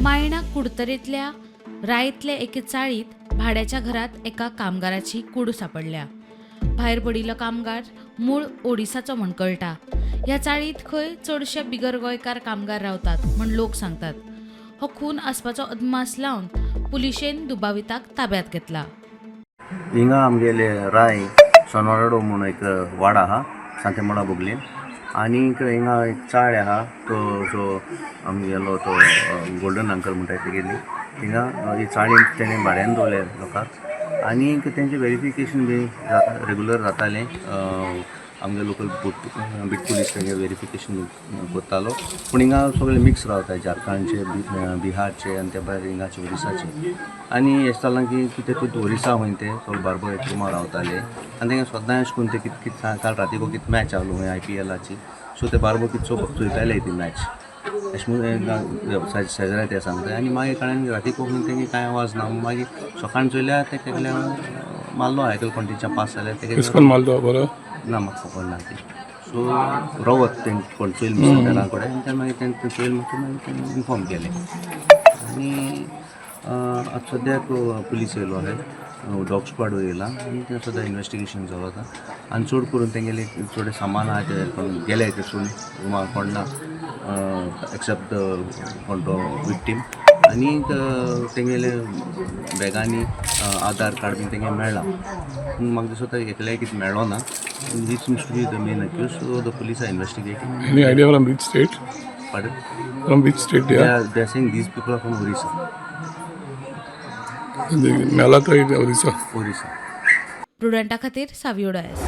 मायणा कुडतरेंतल्या रायतले एके चाळींत भाड्याच्या घरांत एका कामगाराची कूड सांपडल्या. भायर पडिल्लो कामगार मूळ ओडिसाचो म्हण कळटा. ह्या चाळींत खंय चडशे बिगर गोंयकार कामगार रावतात म्हण लोक सांगतात. हो खून आसपाचो अदमास लावन पुलिशेन दुबाविताक ताब्यांत घेतला. हिंगा आमगेले राय सोनवाडो म्हूण एक वाडा आहा सांतेमोडा बोगलेन आनीक हिंगा एक चाळ आहा तो जो आमगेलो तो गोल्डन अंकल म्हणटा तेगेली हिंगा ही चाळीन तेणें भाड्यान दवरले लोकांक आनीक तेंचें वेरिफिकेशन बी रेगुलर जातालें. आमगे लोकल बीट पुलीस तेंगे वेरिफिकेशन करतालो, पूण हिंगा सगळे मिक्स रावता, झारखंडचे, बिहारचे आनी ते भायर हिंगाचे ओरिसाचे. आनी अशें जालां की कितें ते ओरिसा खंय ते सगळे बारबोर एक रुमार रावताले आनी तेंगे सद्दां अशें करून ते कित कित काल रातीको कितें मॅच आहलो खंय आयपीएलाची, सो ते बारबोर कितें चोयताले ती मॅच अशें म्हणून शेजरा ते सांगता. आनी मागीर कळ्ळें रातीको खंय तेंगे कांय आवाज ना. मागीर सकाळीं चोयल्यार ते एकल्या मारलो आहा, एकले कोण तेंच्या पास जाल्यार तेगे. कोण मारलो बरो? ना, म्हाका खबर ना ती. सो रावत तें कोण चोयल मिस्टर घरा कडेन आनी ते मागीर तें चोयल म्हणटकीर मागीर तें इन्फॉर्म केलें. आनी आतां सद्याक पुलीस येयलो आहाय, डॉग स्क्वॉड येयला आनी तें सद्या इन्वेस्टिगेशन चालू आसा. आनी चड करून तेंगेलें थोडें सामान आहा तें कोण गेले तेसून रुमार कोण ना एक्सेप्ट कोण तो विक्टीम. आनी तेंगेले बॅगांनी आधार कार्ड बीन तेंगे मेळ्ळां, पूण म्हाका दिसता एकल्याक कितें मेळ्ळो ना. He seems to be the main accused, so the police are investigating. Any idea from which state? Pardon? From which state they They are? are, they are saying these people are from Orissa. मेला तो Orissa. Orissa. प्रुडंटा खातीर सावियो डायस.